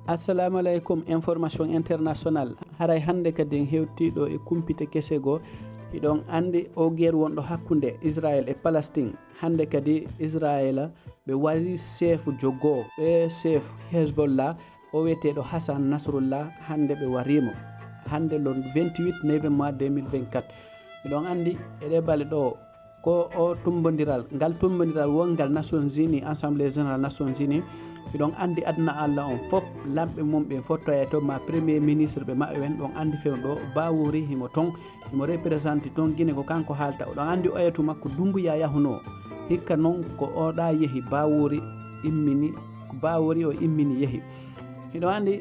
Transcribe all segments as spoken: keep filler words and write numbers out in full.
Assalamu aleykum, information international. Haray hannde kadi en hewtii ɗo e kumpite kese goo. Hiɗon anndi o guerre wonɗo hakkunde Israël e Palestine. Hannde kadi Israël ɓe wari chef jo goo. Ɓe chef Hezbollah, o wiyeteeɗo Hassan Nasrullah, hannde ɓe wariimo. Hannde le vingt-huit novembre deux mille vingt-quatre. Hiɗon anndi e ɗee bale ɗo, ko o tummbondiral, ngal tummbondiral wonngal Nations Unies, Assemblée Générale Nations Unies. Hiɗon anndi aduna Allah on fof, lamɓe mum ɓen fof toye to, ma premier ministre ɓe maɓɓe ɓen, ɗon anndi fewndo ɗo, Bawuri himo ton, himo représenté ton Guinée, ko kanko haalta. Oɗon anndi oya tuma ko Doumbouya yahunoo. Hikka non ko oɗa yehi, Bawuri immini, Bawuri o immini yehi. Hiɗon anndi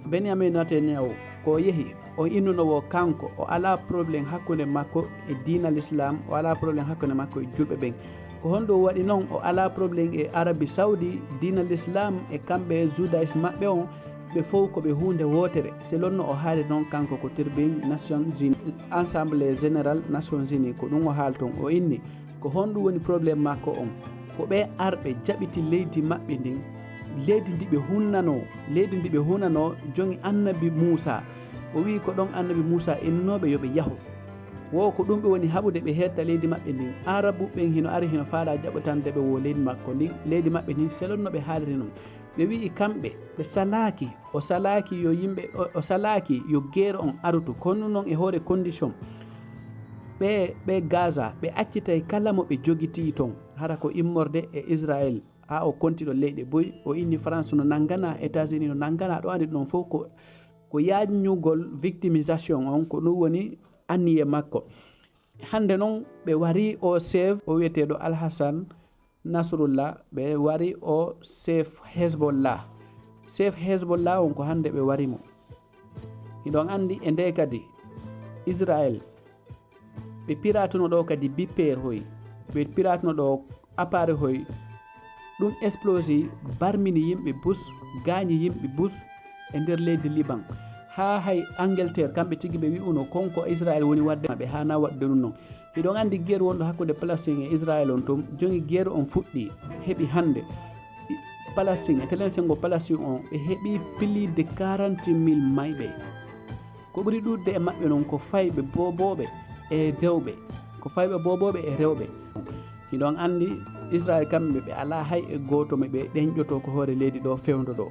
Benjamin Netanyahu ko yehi, o innuno wo kanko, o alaa problème hakkunde makko e diina l'islam, o alaa problème hakkunde makko e julɓe ɓen. Ko honɗum waɗi non o alaa problème e Arabie Saoudi, diina l'islam e kamɓe judaïsme maɓɓe on, ɓe fof ko ɓe huunde wootere. Selon no o haali non kanko ko tribune Nations Unies, Assemblée Générale Nations Unies, ko ɗum o haali ton. O inni, ko honɗum woni problème makko on? Ko ɓe arɓe jaɓiti leydi maɓɓe ndin, leydi ndi ɓe hunnanoo, leydi ndi ɓe hunnanoo jogi annabi Muusa. O wi'i ko ɗon annabi Muusa innooɓe yo ɓe yahu. Wo ko ɗum ɓe woni haɓude ɓe herta leydi maɓɓe ndin. Arabu ɓen hino ari hino faalaa jaɓotande ɓe wo leydi makko ndin, leydi maɓɓe ndin selon no ɓe haaliri non. Ɓe wi'i kamɓe, ɓe salaaki, o salaaki yo yimɓe, o, o salaaki yo guerre on arutu, kono non e hoore condition. Ɓe, ɓe Gaza, ɓe accitay kala mo ɓe jogitii ton, hara ko immorde e Israël, haa o konti ɗo leyɗe buy, o inni France no nanngana, États-Unis no nanngana, ɗo anndi ɗum fof ko, ko yaajnugol victimisation on, ko ɗum woni anniye makko. Hannde non ɓe wari o chef, o wiyeteeɗo Al Hassan Nasrullah, ɓe wari o chef Hezbollah. Chef Hezbollah on ko hannde ɓe wari mo. Hiɗon anndi e nde kadi Israël, ɓe piratuno ɗo kadi bippeer hoy, ɓe piratuno ɗo appareil hoy, ɗum explosi, barmini yimɓe bus, gaañi yimɓe bus e nder leydi Liban. Haa hay Angleterre, kamɓe tigi ɓe wi'uno kon ko Israël woni waɗde maɓɓe, haana waɗude ɗum non. Hiɗon anndi guerre wonɗo hakkunde Palestine e Israël on tun, jogi guerre on fuɗɗi, heɓi hannde. I-, Palestine, e telensengo Palestine on, ɓe heɓi plus de quarante mille mayɓe. Ko ɓuri ɗuuɗde e maɓɓe non ko fayɓe boobooɓe e rewɓe. Ko fayɓe boobooɓe e rewɓe. Hiɗon anndi Israël kamɓe ɓe alaa hay e gooto mo ɓe ɗenƴoto ko hoore leydi ɗo fewndo ɗo.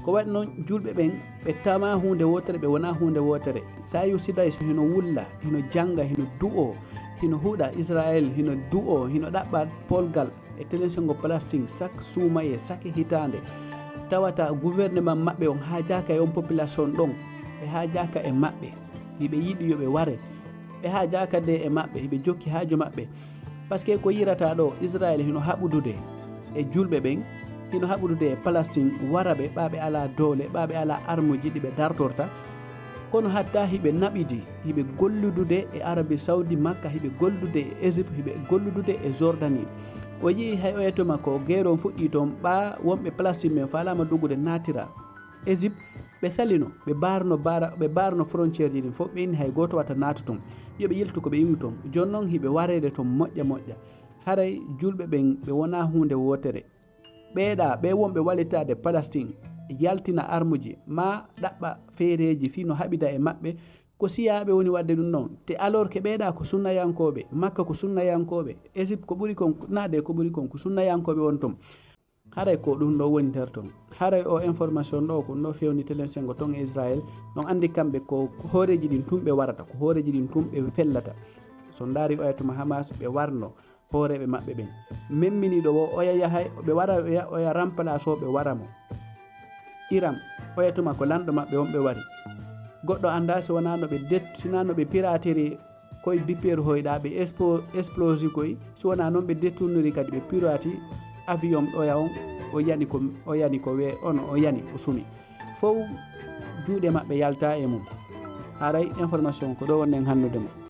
Ko waɗi non julɓe ɓen ɓe tama huunde wootere, ɓe wona huunde wootere. Sayu Sidais hino wulla, hino jannga, hino du'oo, hino huɗa Israël, hino du'oo, hino ɗaɓɓa polgal e telensengo Palestine chaque suumaye, chaque hitaande. Tawata gouvernement maɓɓe on haajaaka e on population ɗon, ɓe haajaaka e maɓɓe. Hiɓe yiɗi yo ɓe ware. Ɓe haajaaka de e maɓɓe, hiɓe jokki haaju maɓɓe. Parce que ko yirata ɗo, Israël hino haɓudude e julɓe ɓen, hino haɓudude e Palestine, wara ɓe, ɓa ɓe alaa doole, ɓa ɓe alaa armuji ɗi ɓe dartorta. Kono hatta hiɓe naɓidi, hiɓe golludude e Arabie Saoudi, Makka, hiɓe gollude e Égypte, hiɓe golludude e Jordanie. O yi'i hay oya tuma ko guerre on fuɗɗi ton, ɓa wonɓe Palestine ɓen faalaama doggude naatira Égypte, ɓe salino, ɓe barno bara-, ɓe barno frontière ji ɗin fof, ɓe inni hay gooto wata naatu ton. Yo ɓe yiltu ko ɓe iwi ton. Jooni non hiɓe wareede ton moƴƴa moƴƴa. Haray julɓe ɓen ɓe wonaa huunde wootere. Ɓeeɗa, ɓe wonɓe wallitaade Palestine, yaltina armuji, ma ɗaɓɓa feereeji fii no haɓida e maɓɓe, ko siyaaɓe woni waɗde ɗum ɗon. Te alors que ɓeeɗa ko sunnayankooɓe, Makka ko sunnayankooɓe, Égypte ko ɓuri kon, naade ko ɓuri kon, ko sunnayankooɓe won ton. Haray ko ɗum ɗo woni nder ton. Haray o information ɗo, ko ɗum ɗo fewni telen sengo ton e Israël. Ɗon anndi kamɓe ko hooreeji ɗin tun ɓe warata, ko hooreeji ɗin tun ɓe fellata. So ndaari oya tuma Hamas, ɓe warno hooreeɓe maɓɓe ɓen. Memminiiɗo wo oya yahay, ɓe wara oya, oya remplace o, ɓe wara mo. Iran, oya tuma ko lanɗo maɓɓe on ɓe wari. Goɗɗo anndaa si wonaa no ɓe det-, si naa no ɓe piratiri koye bippeeru hoyɗa, ɓe expo-, explosi koye. Si wonaa noon ɓe détourniri kadi ɓe pirati avion oya on, o yani ko, o yani ko we-, ono, o yani, o sumi. Fow juuɗe maɓɓe yalta e mum. Haray information ko ɗo wonɗen hannude mo.